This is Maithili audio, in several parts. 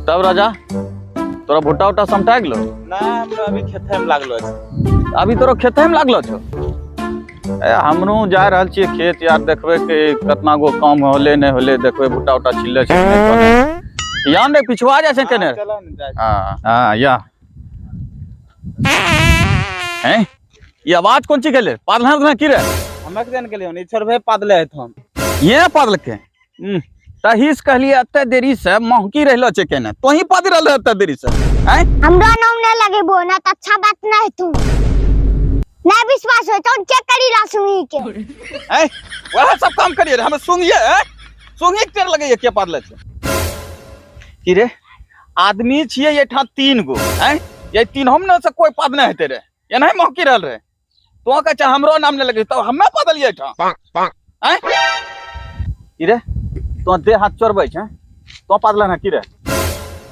तब राजा तोरा भुट्टा उट्टा समटा गेलो? ना, हमरा अभी खेते में लागलो छै। अभी तोरा खेते में लागलो छौ? ए हमरो जा रहल छियै खेत यार, देखबै कि कतना गो काम होले नहि होले, देखबै भुट्टा उट्टा छिलले छै कि नहि कोने। यान रे पिछुआ जाइ छै केने। चलो ने जाइ। हाँ हाँ या हैं ई आवाज कोन चीज गेले? पादल उधर की रे? हमे के जान गेलियो ई छोड़बे पादले हत हम। ये पादलके तही से कहलिए एते देरी से महकी रहलो छै केने, तोही पाद रहल एते देरी से। हैं हमरा नाम नहीं लगेबो ना त अच्छा बात ना है, तू नहीं विश्वास हो तो चेक करी ला सुनी के। हैं वह सब काम करिए रे, हमें सुंघिए, हैं सुंघिए के लगैए के पादले छै की रे? आदमी छियै एठा 3 गो, हैं ये तीन हम ने से कोई पाद नहीं हेते रे, एनाही महकी रहल रे। तो कहै छै हमरो नाम नहीं लगे तब हमे पादलियै एठा। हैं की रे तो देह हाथ चोरबै छै, तो पादल ना की रे?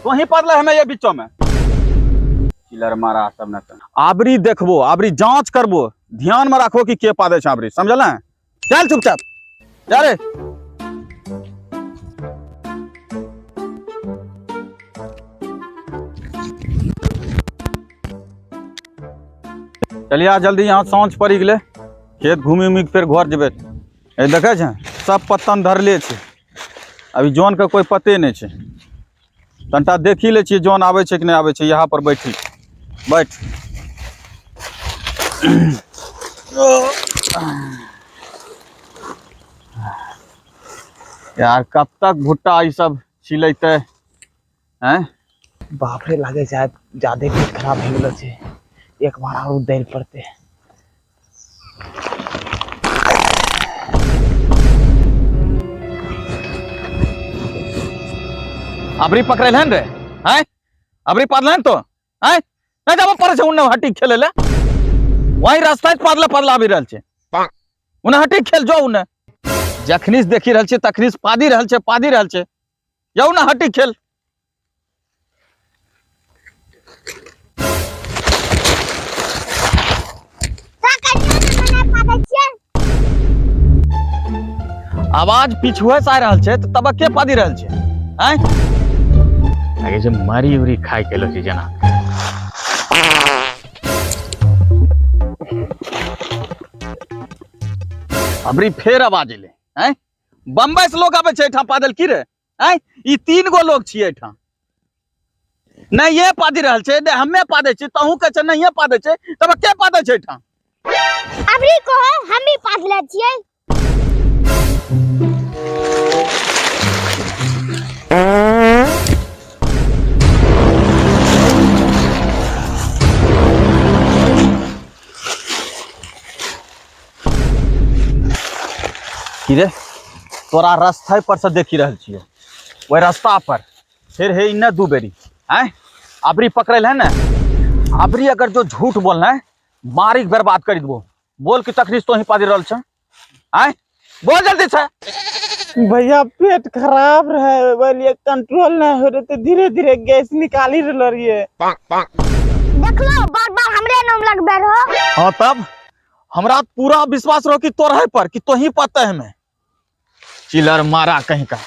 तो ही पादल हमे ये बीचो में चिलर मारा सब न। आबरी देखबो, आबरी जांच करबो, ध्यान में राखबो कि के पादे छै आबरी, समझल ना? चल चुपचाप जा रे। चलिए आ जल्दी, यहाँ साँझ पड़ी गेलै, खेत घूमि उमि के फेर घर जेबै। ए देखै छै सब पत्तन धरले छै, अभी जौन के कोई पते नहि छै। तनिटा देखी लै छियै जौन आबै छै कि नहि आबै छै। यहाँ पर बैठी बैठ। यार कब तक भुट्टा ई सब छिलैतै? हैं बाप रे, लागे छै ज्यादे पेट खराब भए गेलो छै, एक बार आरो दै लए पड़तै। अबरी पकड़ल हन रे? हैं अबरी पादल हन तो? हैं नहीं जाबो पड़े छै उन्ने हटी खेले ले, वही रास्ता पादला पादला आबि रहल छै, उन्ने हटी खेल जो। उन्ने जखनी से देखि रहल छै तखनी से पादी रहल छै, पादी रहल छै, जाउ ना हटी खेल। आवाज पिछुए से आ रहल छै तऽ तब के पादी रहल छै? आँय लागे छै मरी उरी खाइ के छै जेना। अबरी फेर आवाज एलै। आँय बम्बई से लोग आबै छै एहिठाम पादल की रे? आँय ई 3 गो लोग छियै एहिठाम, नहि ये पादि रहल छै, नहि हमे पादै छियै, तहूँ कहै छै नहिये पादै छै, तब के पादै छै एहिठाम? अबरी कहो हम भी पादले छियै। की रे तोरा रास्ता पर से देखि रहल छियै, ओहि रास्ता पर फिर हे इन्ने 2 बेरी। आँय अबरी पकड़ल है ने, अबरी अगर जो झूठ बोलना है मारी के बर्बाद कर देबो। बोल कि तखनी से तोही पादि रहल छ? आँय बोल जल्दी से। भैया पेट खराब रहे, बोलिए कंट्रोल नहीं हो रहे तो धीरे धीरे गैस निकाली रहलो रहिए। देखलो बार बार हमरे नाम लगबे रहो। हाँ तब हमरा पूरा विश्वास रहो कि तोरहे पर कि तोही पता है हमें। चिलर मारा कहीं का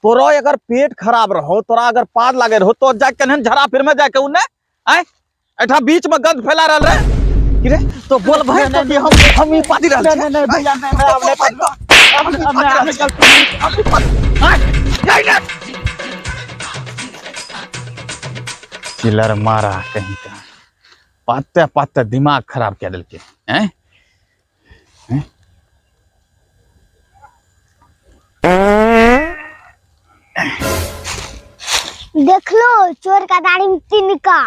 तोरो अगर पेट खराब रहो, तोरा अगर पाद लागे रहो तो जाके कन्हन झरा फिर में जाके उन्ने आय एठा बीच में गंद फैला रहल रे की रे? तो बोल भाई तो कि हम ई पादी रहल नहीं, नहीं, नहीं, भैया, नहीं, नहीं, हम नहीं पादी। हम हम नहीं, हम गलती नहीं। हम ई पादी। आय, जाय ना। चिलर मारा कहीं का पाते पाते दिमाग खराब कर देलके। हैं? हैं? देख लो चोर का दाढ़ी में तिनका।